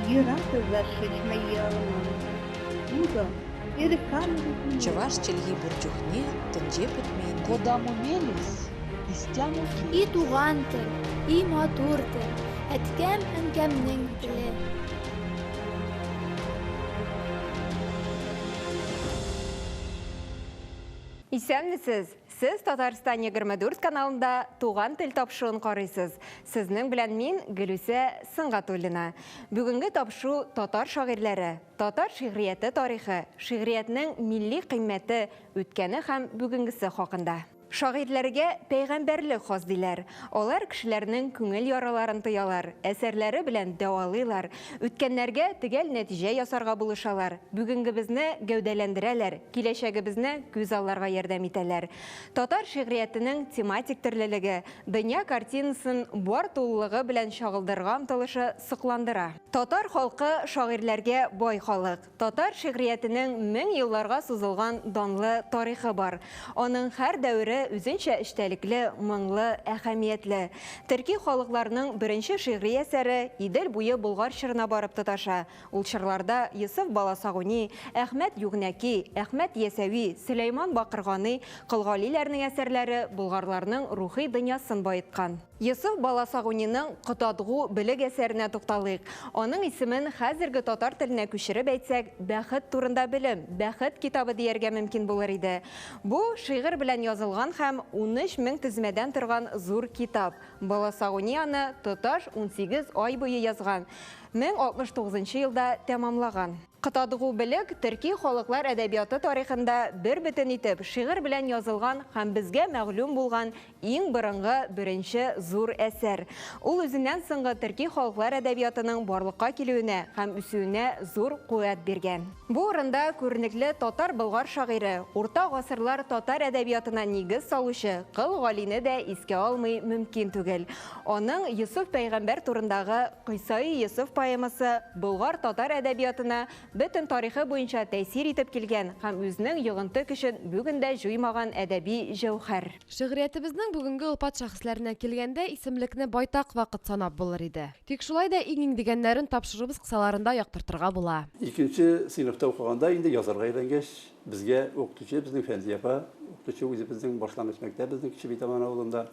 И рада зашечь мои Откуда? Чӑваш чӗлхи пур чухне тӗнче пӗтмен. Кодамо мелесь, истямо И туган тел, и матур тел, әткәм-әнкәмнең теле. Исәнмесез! Сез Татарстан 24 каналында Туган тел тапшыруын карыйсыз. Сезнең белән мин Гөлүсә Сөнгатуллина. Бүгенге тапшыру татар шагыйрьләре, татар шигърияте тарихы, шигъриятнең милли кыйммәте, үткәне һәм бүгенгесе хакында. Шагыйрьләргә пәйгамбәрлек хас диләр. Алар кешеләрнең күңел яраларын тоялар, әсәрләре белән дәвалыйлар, үткәннәргә төгәл нәтиҗә ясарга булышалар, бүгенгебезне гәүдәләндерәләр, киләчәгебезне күзалларга ярдәм итәләр. Татар шигъриятенең тематик төрлелеге, дөнья картинасын бар тулылыгы белән чагылдырырга омтылышы сокландыра. Татар халкы шагыйрьләргә бай халык. Татар шигъриятенең мең елларга сузылган данлы тарихы бар. Аның һәр дәвере үзенчә эчтәлекле, моңлы, әһәмиятле. Төрки халыкларның беренче шигъри әсәре Идел буе Болгар чорына барып тоташа. Ул чорларда Йосыф Баласагуни, Әхмәт Югнәки, Әхмәт Ясәви, Сөләйман Бакыргани, Колгалиләрнең әсәрләре болгарларның рухи дөньясын баеткан. Йосыф Баласагуниның Котадгу белег әсәренә тукталыйк. Аның исемен хәзерге татар теленә күчереп әйтсәк, Бәхет турында белем, Бәхет китабы дияргә мөмкин булыр иде. Бу, шигырь белән язылган һәм 13 мең тезмәдән торган зур китап. Баласагуни аны тоташ 18 ай буе язган, 1069 елда тәмамлаган. Котадгу белег төрки халыклар әдәбияты тарихында бер бөтен итеп шигырь белән язылган һәм безгә мәгълүм булган иң борынгы беренче зур әсәр. Ул үзеннән соңгы төрки халыклар әдәбиятының барлыкка килүенә һәм үсүенә зур куәт биргән. Бу урында күренекле татар-болгар шагыйре, урта гасырлар татар әдәбиятына нигез салучы Кол Галине дә искә алмый мөмкин түгел. Аның Йосыф пәйгамбәр турындагы Кыйсаи Йосыф поэмасы болгар-татар әдәбиятына бөтен тарихы буенча тәэсир итеп килгән һәм үзенең йогынты көчен бүген дә җуймаган әдәби җәүһәр. Шигъриятебезнең бүгенге олпат шәхесләренә килгәндә, исемлекне байтак вакыт санап булыр иде. Тик шулай да иң-иң дигәннәрен тапшыруыбыз кысаларында яктыртырга була. Икенче сыйныфта укыганда инде язарга өйрәнгәч, безгә укытучы, безнең Фәнзия апа, укытучы үзебезнең башлангыч мәктәп безнең Кече Битаман авылында,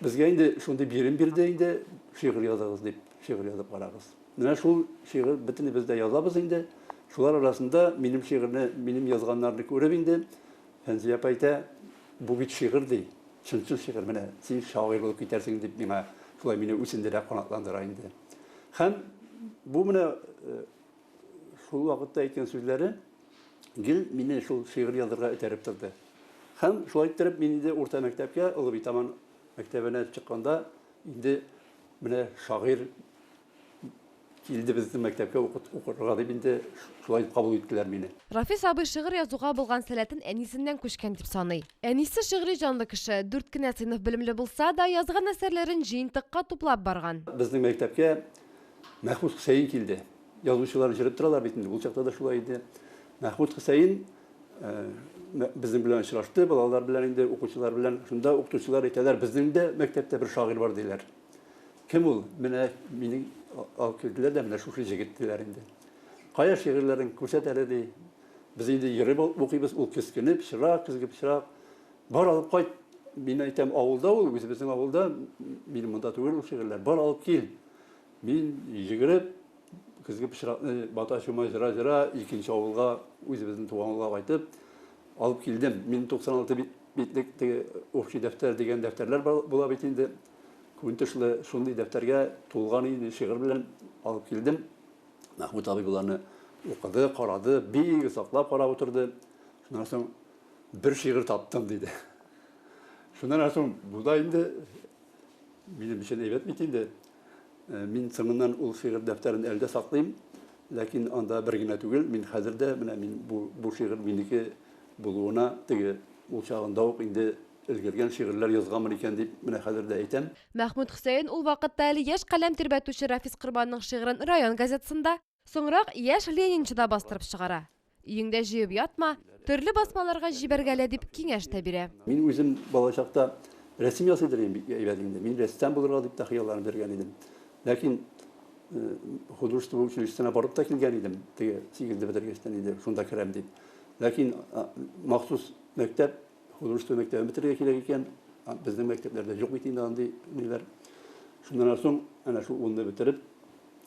безгә инде шундый бирем бирде инде, шигырь языгыз дип, шигырь язып карагыз. Менә шул шигырь бөтенебез дә язабыз инде. Шулар арасында минем шигырьне, минем язганнарны күреп инде, Фәнзия апа әйтә, бу бит шигырь ди, чын-чын шигырь, менә син шагыйрь булып китәрсең дип миңа шулай мине үсендерә, канатландыра инде. Һәм бу менә шул вакытта әйткән сүзләре гел мине шул шигырь язырга этәреп торды. Һәм шулай иттереп мин инде урта мәктәпкә, Олы Битаман мәктәбенә чыкканда инде менә шагыйрь килде безнең мәктәпкә укырга дип инде шулай кабул иттеләр мине. Рафис абый шигырь язуга булган сәләтен әнисеннән күчкән дип саный. Әнисе шигъри җанлы кеше, дүрт кенә сыйныф белемле булса да, язган әсәрләрен җыентыкка туплап барган. Безнең мәктәпкә Мәхмүт Хөсәен килде. Язучылар җөреп торалар бит инде, ул чакта да шулай иде. Мәхмүт Хөсәен безнең белән очрашты, балалар белән инде, укучылар белән. Шунда укытучылар әйтәләр, безнең дә мәктәптә бер шагыйрь бар, диләр. Кем ул? Менә мине алып килделәр дә, менә шушы җегет диләр инде. Кая шигырьләрең, күрсәт әле, ди. Без инде йөреп укыйбыз, ул көз көне пычрак, көзге пычрак. Бар алып кайт. Мин әйтәм, авылда ул, үзебезнең авылда, минем монда түгел ул шигырьләр. Бар алып кил. Мин йөгереп, көзге пычракны бата чума җыра-җыра икенче авылга, үзебезнең туган авылга кайтып, алып килдем. Мин 96 битлек теге общий дәфтәр дигән дәфтәрләр була бит инде. Күн тышлы шундый дәфтәргә тулган инде шигырь белән алып килдем. Мәхмүт абый боларны укыды, карады, бик озаклап карап утырды. Шуннан соң бер шигырь таптым, диде. Шуннан соң бу да инде минем өчен әйбәт бит инде. Мин соңыннан ул шигырь дәфтәрен әле дә саклыйм. Ләкин анда бер генә түгел, мин хәзер дә менә мин бу шигырь минеке булуына теге ул чагында ук инде өлгергән шигырьләр язганмын икән дип менә хәзер дә әйтәм. Мәхмүт Хөсәен ул вакытта әле яшь каләм тирбәтүче Рафис Корбанның шигырен район газетасында, соңрак Яшь ленинчыда бастырып чыгара. Өеңдә җыеп ятма, төрле басмаларга җибәргәлә дип киңәш тә бирә. Мин үзем балачакта рәсем ясыйдыр идем бик әйбәт инде. Мин рәссам булырга дип тә хыялланып йөргән идем. Ләкин художество училищесына барып та килгән идем, теге сигезне бетергәчтән инде шунда керәм дип. Ләкин махсус мәктәп, художество мәктәбен бетерергә кирәк икән. Безнең мәктәпләрдә юк бит инде андый ниләр. Шуннан соң әнә шул унны бетереп,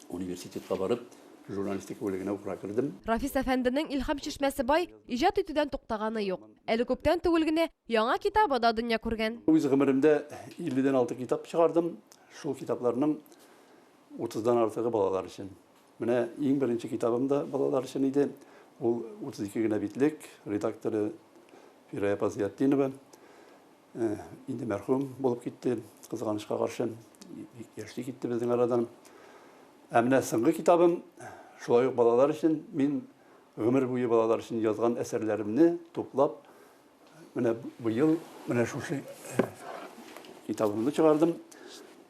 университетка барып, журналистика бүлегенә укырга кердем. Рафис әфәнденең илһам чишмәсе бай, иҗат итүдән туктаганы юк. Әле күптән түгел генә яңа китабы да дөнья күргән. Үз гомеремдә 50 дән 6 китап чыгардым. Шул китапларның 30-дан артыгы балалар өчен. Менә иң беренче китабым да балалар өчен иде. Ул 32 генә битлек, редакторы Фирая апа Зыятдинова. Инде мәрхүм булып китте, кызганычка каршы, бик яшьли китте безнең арадан. Ә менә соңгы китабым шулай ук балалар өчен. Мин гомер буе балалар өчен язган әсәрләремне туплап, менә быел менә шушы китабымны чыгардым.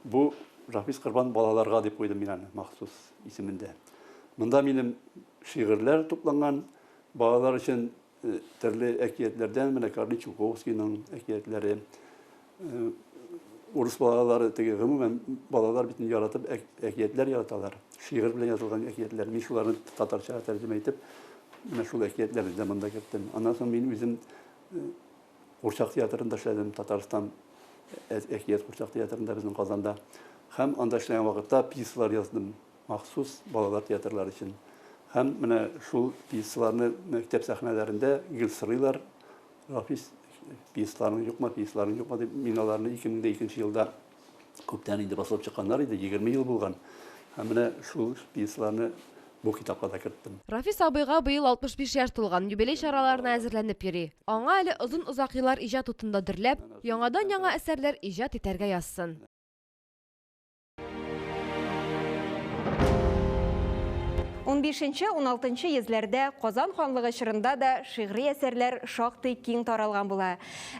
Бу Рафис Корбан балаларга дип куйдым мин аны махсус исемендә. Монда минем шигырьләр тупланган, балалар өчен төрле әкиятләрдән, менә Корней Чуковскийның әкиятләре, урыс балалары, теге гомумән балалар бит яратып әкиятләр яраталар. Шигырь белән язылган әкиятләр. Мин шуларны татарчага тәрҗемә итеп, менә шул әкиятләрне дә монда керттем. Аннан соң мин үзем курчак театрында эшләдем, Татарстан әкият курчак театрында безнең Казанда. Һәм анда эшләгән вакытта пьесалар яздым. Махсус балалар театрлары өчен. Һәм менә шул пьесаларны мәктәп сәхнәләрендә гел сорыйлар. Рафис, пьесаларың юкмы, пьесаларың юкмы дип, мин аларны 2002 елда күптән инде басылып чыкканнар иде, 20 ел булган. Һәм менә шул пьесаларны бу китапка да керттем. Рафис абыйга быел 65 яшь тулган, юбилей чараларына әзерләнеп йөри. Аңа әле озын-озак еллар иҗат утында дөрләп, яңадан-яңа әсәрләр иҗат итәргә язсын. Унбишенче, уналтынчы йөзләрдә Казан ханлыгы чорында да шигъри әсәрләр шактый киң таралган була.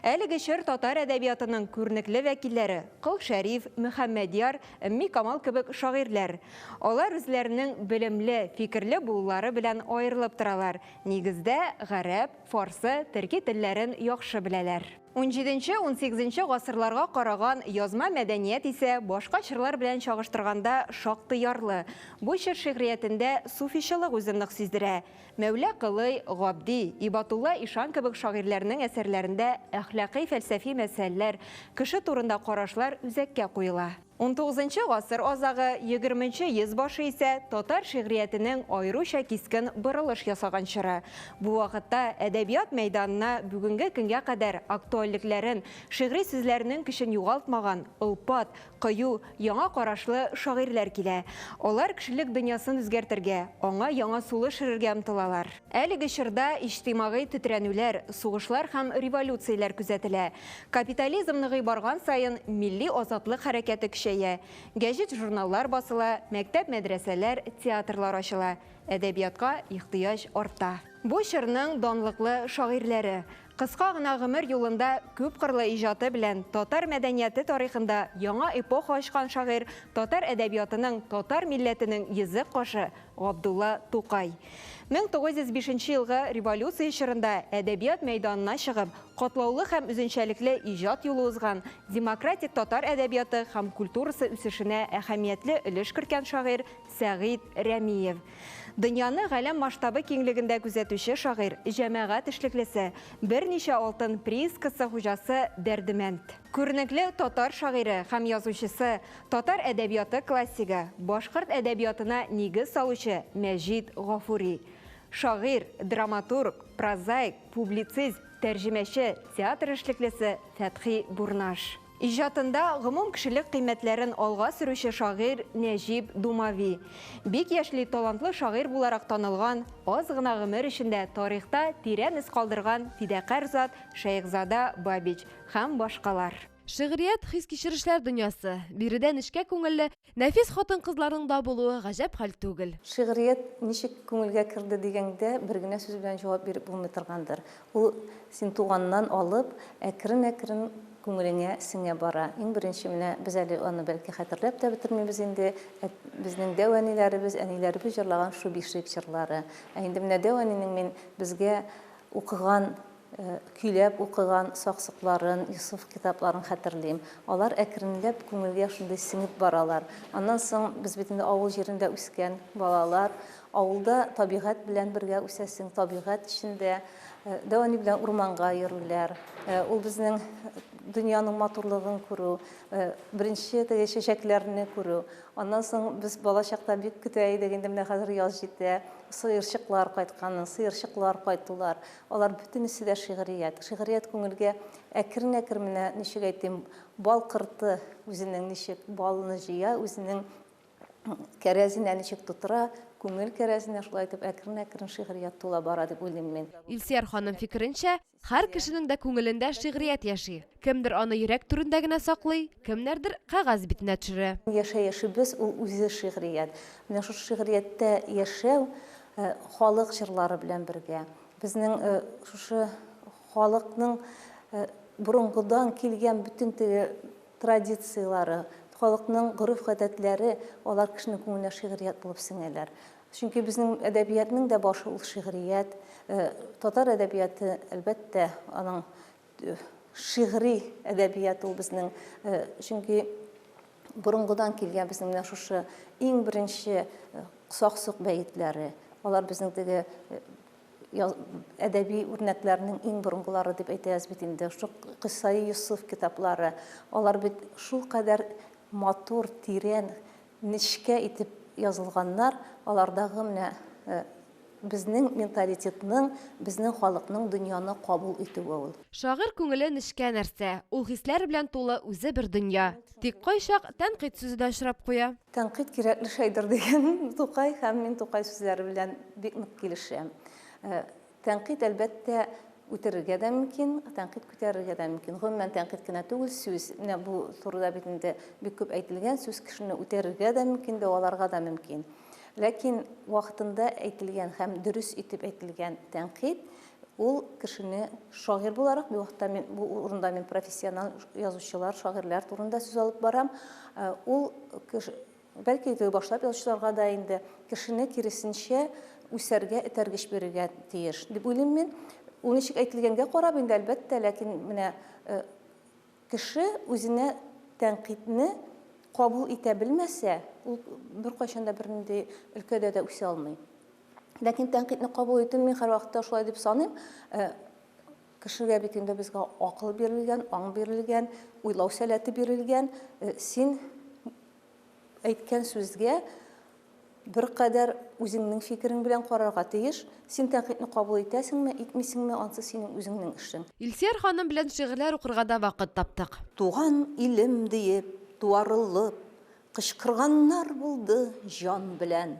Әлеге чор татар әдәбиятының күренекле вәкилләре Кол Шәриф, Мөхәммәдьяр, Өмми Камал кебек шагыйрьләр. Алар үзләренең белемле, фикерле булулары белән аерылып торалар. Нигездә, гарәп, фарсы, төрки телләрен яхшы беләләр. Унҗиденче-унсигезенче гасырларга караган язма мәдәният исә башка чорлар белән чагыштырганда шактый ярлы. Бу чор шигъриятендә суфичылык үзен нык сиздерә. Мәүла Колый, Габди, Ибатулла ишан кебек шагыйрьләрнең әсәрләрендә әхлакый-фәлсәфи мәсьәләләр, кеше турында карашлар үзәккә куела. Унтугызынчы гасыр азагы, егерменче йөз башы исә татар шигъриятенең аеруча кискен борылыш ясаган чоры. Бу вакытта әдәбият мәйданына бүгенге көнгә кадәр актуальлекләрен, шигъри сүзләренең көчен югалтмаган, олпат, кыю, яңа карашлы шагыйрьләр килә. Алар кешелек дөньясын үзгәртергә, аңа яңа сулыш өрергә омтылалар. Әлеге чорда иҗтимагый тетрәнүләр, сугышлар һәм революцияләр күзәтелә. Капитализм ныгый барган саен, милли азатлык хәрәкәте көчәя. Гәҗит-журналлар басыла, мәктәп-мәдрәсәләр, театрлар ачыла. Әдәбиятка ихтыяҗ арта. Бу чорның данлыклы шагыйрьләре. Кыска гына гомер юлында күпкырлы иҗаты белән татар мәдәнияте тарихында яңа эпоха ачкан шагыйрь, татар әдәбиятының, татар милләтенең йөзек кашы Габдулла Тукай. 1905 нче елгы революция чорында әдәбият мәйданына чыгып, катлаулы һәм үзенчәлекле иҗат юлы узган, демократик татар әдәбияты һәм культурасы үсешенә әһәмиятле өлеш керткән шагыйрь Сәгыйть Рәмиев. Дөньяны галәм масштабы киңлегендә күзәтүче шагыйрь, җәмәгать эшлеклесе, берничә алтын приискасы хуҗасы Дәрдемәнд. Күренекле татар шагыйре һәм язучысы, татар әдәбияты классигы, башкорт әдәбиятына нигез салучы Мәҗит Гафури. Шагыйрь, драматург, прозаик, публицист, тәрҗемәче, театр эшлеклесе Фәтхи Бурнаш. Иҗатында гомумкешелек кыйммәтләрен алга сөрүче шагыйрь Нәҗип Думави. Бик яшьли талантлы шагыйрь буларак танылган, аз гына гомер эчендә тарихта тирән эз калдырган фидакарь зат Шәехзада Бабич һәм башкалар. Шигърият, хис-кичерешләр дөньясы. Биредә нечкә күңелле, нәфис хатын-кызларның да булуы гаҗәп хәл түгел. Шигърият ничек күңелгә керде дигәнгә бер генә сүз белән җавап биреп булмый торгандыр. Ул син туганнан алып, әкрен-әкрен күңелеңә сеңә бара. Иң беренче менә без әле аны бәлки хәтерләп тә бетермибез инде, ә безнең дәү әниләребез, әниләребез җырлаган шул бишек җырлары. Ә инде менә дәү әнинең мин безгә укыган. көйләп укыган Саксыкларын, Йосыф китапларын хәтерлим. Алар әкренләп күңелгә шундый сеңеп баралар. Аннан соң без бит инде авыл җирендә үскән балалар. Авылда табигать белән бергә үсәсең, табигать эчендә. Дәү әни белән урманга йөрүләр, ул безнең дөньяның матурлыгын күрү, беренче теге чәчәкләрне күрү. Аннан соң без балачакта бик көтә идек, инде менә хәзер яз җитә, сыерчыклар кайтканын, сыерчыклар кайтулар. Алар бөтенесе дә шигърият. Шигърият күңелгә әкрен-әкрен менә, ничек әйтим, бал корты үзенең ничек балны җыя, үзенең кәрәзенә ничек тутыра, күңел кәрәзенә шулай итеп әкрен-әкрен шигърият тула бара дип уйлыйм мин. Илсөяр ханым фикеренчә, һәр кешенең дә күңелендә шигърият яши. Кемдер аны йөрәк түрендә генә саклый, кемнәрдер кәгазь битенә төшерә. Яшәешебез ул үзе шигърият. Менә шушы шигърияттә яшәү халык җырлары белән бергә. Безнең шушы халыкның борынгыдан килгән бөтен теге традицияләре, халыкның гореф-гадәтләре, алар кешенең күңеленә шигърият булып сеңәләр. Чөнки безнең әдәбиятның да башы ул шигърият. Татар әдәбияты, әлбәттә, аның шигъри әдәбият ул безнең. Чөнки борынгыдан килгән безнең менә шушы иң беренче Сак-Сок бәетләре, алар безнең теге әдәби үрнәкләрнең иң борынгылары дип әйтәбез бит инде. Шул Кыйссаи Йосыф китаплары, алар бит шулкадәр матур, тирән, нечкә итеп язылганнар, алардагы менә безнең менталитетның, безнең халыкның дөньяны кабул итүе ул. Шагыйрь күңеле нечкә нәрсә, ул хисләр белән тулы үзе бер дөнья. Тик кайчак тәнкыйть сүзе дә очрап куя. Тәнкыйть кирәкле шәйдер дигән Тукай һәм мин Тукай сүзләре белән бик нык килешәм. Тәнкыйть, әлбәттә, үтерергә дә мөмкин, тәнкыйть күтәрергә дә мөмкин. Гомумән, тәнкыйть кенә түгел, сүз. Менә бу турыда бит инде бик күп әйтелгән, сүз кешене үтерергә дә мөмкин, дәваларга да мөмкин. Ләкин вакытында әйтелгән һәм дөрес итеп әйтелгән тәнкыйть ул кешене шагыйрь буларак, бу вакытта мин, бу урында мин профессионал язучылар, шагыйрьләр турында сүз алып барам, ул кеше, бәлки теге башлап язучыларга да инде, кешене киресенчә үсәргә этәргеч бирергә тиеш, дип уйлыйм мин. Ул ничек әйтелгәнгә карап инде, әлбәттә, ләкин менә кеше үзенә тәнкыйтьне кабул итә белмәсә, ул беркайчан да бернинди өлкәдә дә үсә алмый. Ләкин тәнкыйтьне кабул итү мин һәрвакытта шулай дип саныйм. Э, кешегә бит инде безгә акыл бирелгән, аң бирелгән, уйлау сәләте бирелгән. Э, син әйткән сүзгә беркадәр үзеңнең фикерең белән карарга тиеш. Син тәнкыйтьне кабул итәсеңме, итмисеңме, ансы синең үзеңнең эшең. Илсөяр ханым белән шигырьләр укырга да вакыт таптык. Туган илем диеп, туарылып, кычкырганнар булды җан белән.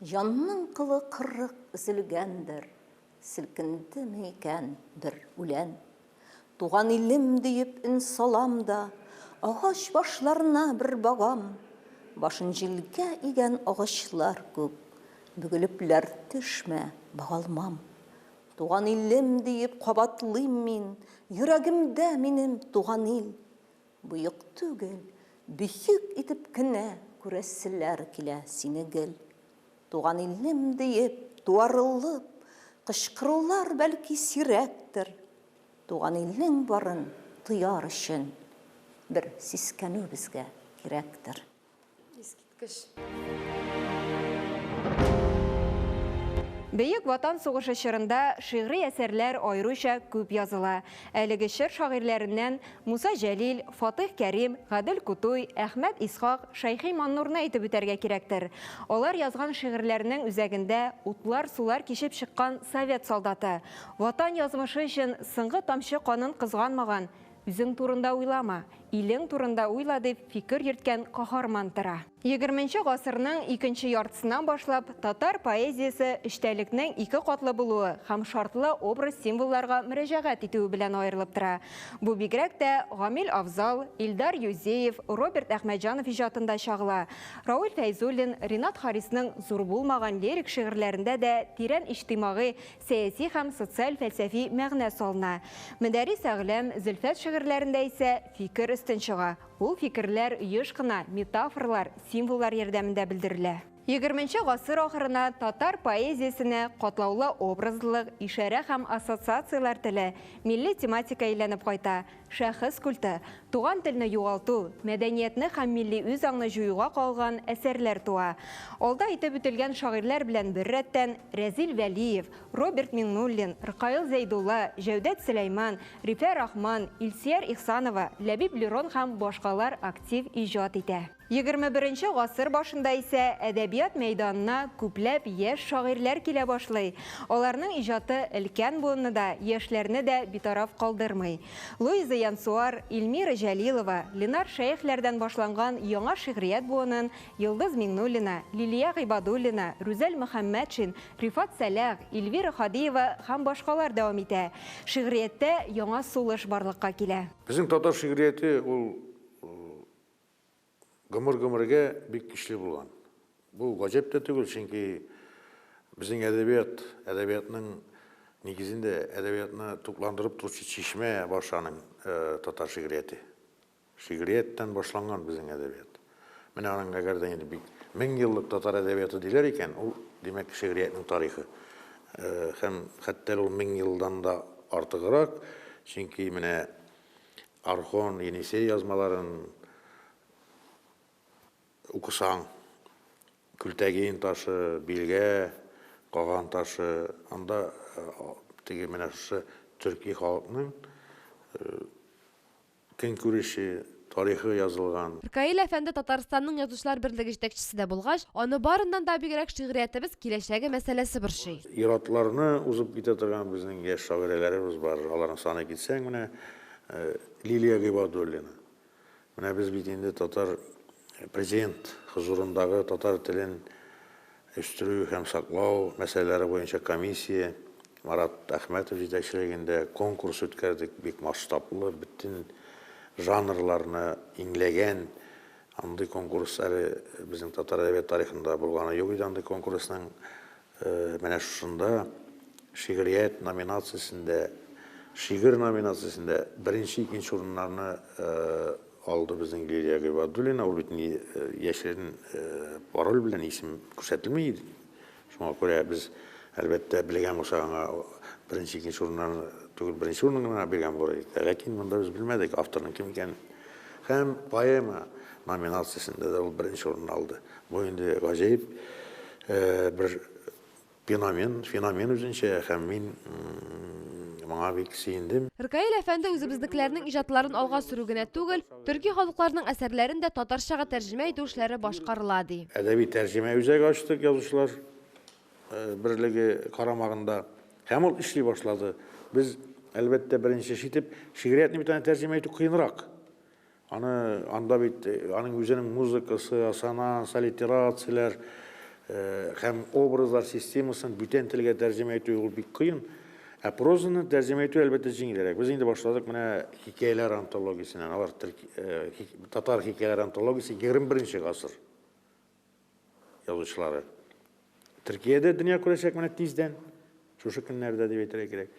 Җанның кылы 40 өзелгәндер, Селкендеме икән бер үлән? Туган илем диеп өн салам да, Агач башларына бер багам. Башын җилгә игән агачлар күк, Бөгелепләр төшмә, багалмам. Туган илем диеп кабатлыйм мин, Йөрәгемдә минем туган ил. Боек түгел, бөек итеп кенә Күрәселәр килә сине гел. Туган илем диеп, туарылып, Кычкырулар бәлки сирәктер. Туган илнең барын тояр өчен Бер сискәнү безгә кирәктер. Искиткеч. Бөек Ватан сугышы чорында шигъри әсәрләр аеруча күп языла. Әлеге чор шагыйрьләреннән Муса Җәлил, Фатыйх Кәрим, Гадел Кутуй, Әхмәт Исхак, Шәйхи Маннурны әйтеп үтәргә кирәктер. Алар язган шигырьләрнең үзәгендә утлар-сулар кичеп чыккан совет солдаты, Ватан язмышы өчен соңгы тамчы канын кызганмаган, Үзең турында уйлама, илең турында уйла дип фикер йөрткән каһарман тора. Егерменче гасырның икенче яртысыннан башлап татар поэзиясе эчтәлекнең ике катлы булуы һәм шартлы образ-символларга мөрәҗәгать итүе белән аерылып тора. Бу бигрәк тә Гамил Афзал, Илдар Юзеев, Роберт Әхмәтҗанов иҗатында чагыла. Равил Фәйзуллин, Ренат Харисның зур булмаган лирик шигырьләрендә дә тирән иҗтимагый, сәяси һәм социаль-фәлсәфи мәгънә салына. Мөдәррис Әгъләм, Зөлфәт шигырьләрендә исә фикер өстен чыга. Ул фикерләр еш кына метафоралар, символлар ярдәмендә белдерелә. Егерменче гасыр ахырына татар поэзиясенә катлаулы образлылык, ишарә һәм ассоциацияләр теле, милли тематика әйләнеп кайта. Шәхес культы, туган телне югалту, мәдәниятне һәм милли үзаңны җуюга кагылган әсәрләр туа. Алда әйтеп үтелгән шагыйрьләр белән беррәттән Рәзил Вәлиев, Роберт Миңнуллин, Ркаил Зәйдулла, Җәүдәт Сөләйман, Рифә Рахман, Илсөяр Ихсанова, Ләбиб Лерон һәм башкалар актив иҗат итә. Егерме беренче гасыр башында исә әдәбият мәйданына күпләп яшь шагыйрьләр килә башлый. Аларның иҗаты өлкән буынны да, яшьләрне дә битараф калдырмый. Луиза Янсуар, Эльмира Җәлилова, Ленар Шәехләрдән башланган яңа шигърият буынын Йолдыз Миңнуллина, Лилия Гыйбадуллина, Рүзәл Мөхәммәтшин, Рифат Сәлах, Эльвира Һадиева һәм башкалар дәвам итә. Шигърияттә яңа сулыш барлыкка килә. Безнең татар шигърияте ул гомер-гомергә бик көчле булган. Бу гаҗәп тә түгел, чөнки безнең әдәбият, әдәбиятның нигезендә әдәбиятны тукландырып торучы чишмә башы аның татар шигърияте. Шигърияттән башланган безнең әдәбият. Менә аның әгәр дә инде бик мең еллык татар әдәбияты диләр икән, ул, димәк, шигъриятнең тарихы. Һәм хәтта ул мең елдан да артыграк, чөнки менә Орхон, Енисей язмаларын укысаң, Күлтәгин ташы, Билгә, Каган ташы, анда теге менә шушы төрки халыкның көнкүреше, тарихы язылган. Ркаил әфәнде Татарстанның Язучылар берлеге җитәкчесе дә булгач, аны барыннан да бигрәк шигъриятебез киләчәге мәсьәләсе борчый. Ир-атларны узып китә торган безнең яшь шагыйрәләребез бар. Аларны саный китсәң, менә Лилия Гыйбадуллина. Менә без бит инде татар президент хозурындагы татар телен үстерү һәм саклау мәсьәләләре буенча комиссия Марат Әхмәтов җитәкчелегендә конкурс үткәрдек, бик масштаблы, бөтен жанрларны иңләгән андый конкурс әле безнең татар әдәбият тарихында булганы юк иде андый конкурсның. Менә шушында шигърият номинациясендә, шигырь номинациясендә беренче, икенче урыннарны алды безнең Лилия Гыйбадуллина. Ул бит яшерен пароль белән исем күрсәтелми иде. Шуңа күрә без, әлбәттә, белгән булсак, аңа беренче, икенче урыннарны түгел, беренче урынны гына биргән булыр идек. Ләкин монда без белмәдек авторның кем икәнен. Һәм поэма номинациясендә дә ул беренче урынны алды. Бу инде гаҗәеп бер феномен, феномен үзенчә, һәм мин моңа бик сөендем. Ркаил әфәнде үзебезнекеләрнең иҗатларын алга сөрү генә түгел, төрки халыкларның әсәрләрен дә татарчага тәрҗемә итү эшләре башкарыла, ди. Әдәби тәрҗемә үзәге ачтык Язучылар берлеге карамагында. Һәм ул эшли башлады. Без, әлбәттә, беренче эш итеп, шигъриятне бит аны тәрҗемә итү кыенрак. Аны анда бит аның үзенең музыкасы, ассонанс, аллитерацияләр һәм образлар системасын бүтән телгә тәрҗемә итү ул бик кыен. Ә прозаны тәрҗемә итү әлбәттә җиңелрәк. Без инде башладык менә хикәяләр антологиясеннән. Алар татар хикәяләр антологиясе 21 гасыр язучылары. Төркиядә дөнья күрәчәк менә тиздән, шушы көннәрдә дип әйтергә кирәк.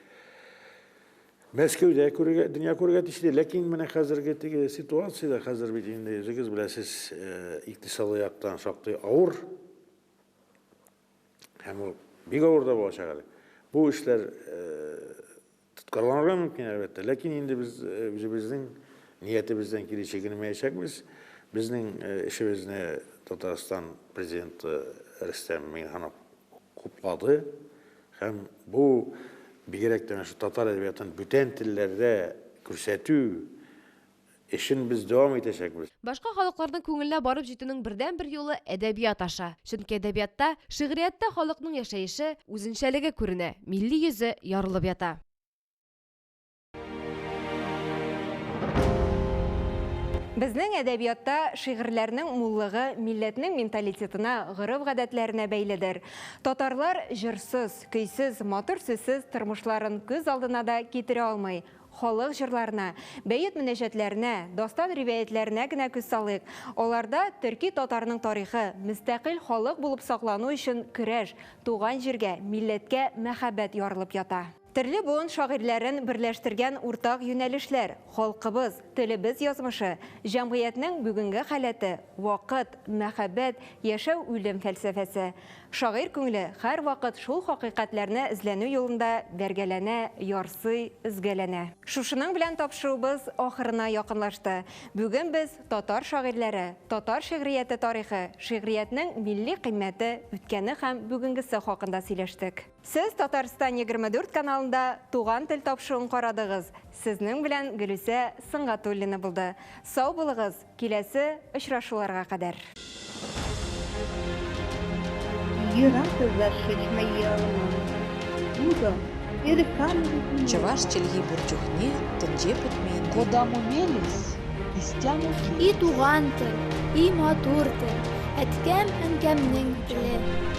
Мәскәүдә күрергә, дөнья күрергә тиешле, ләкин менә хәзерге теге ситуациядә, хәзер бит инде үзегез беләсез, икътисадый яктан шактый авыр. Һәм ул бик авыр да булачак әле. Бу эшләр тоткарланырга мөмкин, әлбәттә, ләкин инде без үзебезнең ниятебездән кире чигенмәячәкбез. Безнең эшебезне Татарстан президенты Рөстәм Миңнеханов хуплады. Һәм бу бигрәк тә менә шул татар әдәбиятын бүтән телләрдә күрсәтү эшен без дәвам итәчәкбез. Башка халыкларның күңеленә барып җитүнең бердәнбер юлы әдәбият аша. Чөнки әдәбиятта, шигърияттә халыкның яшәеше, үзенчәлеге күренә, милли йөзе ярылып ята. Безнең әдәбиятта шигырьләрнең муллыгы милләтнең менталитетына, гореф-гадәтләренә бәйледер. Татарлар җырсыз, көйсез, матур сүзсез тормышларын күз алдына да китерә алмый. Халык җырларына, бәет-мөнәҗәтләренә, дастан-риваятьләренә генә күз салыйк. Аларда төрки татарның тарихы, мөстәкыйль халык булып саклану өчен көрәш, туган җиргә, милләткә мәхәббәт ярылып ята. Төрле буын шагыйрьләрен берләштергән уртак юнәлешләр, халкыбыз, телебез язмышы, җәмгыятьнең бүгенге халәте, вакыт, мәхәббәт, яшәү-үлем фәлсәфәсе. Шагыйрь күңеле һәрвакыт шул хакыйкатьләрне эзләнү юлында бәргәләнә, ярсый, өзгәләнә. Шушының белән тапшыруыбыз ахырына якынлашты. Бүген без татар шагыйрьләре, татар шигърияте тарихы, шигъриятнең милли кыйммәте, үткәне һәм бүгенгесе хакында сөйләштек. Сез Татарстан 24 каналында Туган тел тапшыруын карадыгыз. Сезнең белән Гөлүсә Сөнгатуллина булды. Сау булыгыз, киләсе очрашуларга кадәр. Чӑваш чӗлхи пур чухне тӗнче пӗтмен. Кодамо мелесь, истямо И туган тел, и матур тел, әткәм-әнкәмнең теле.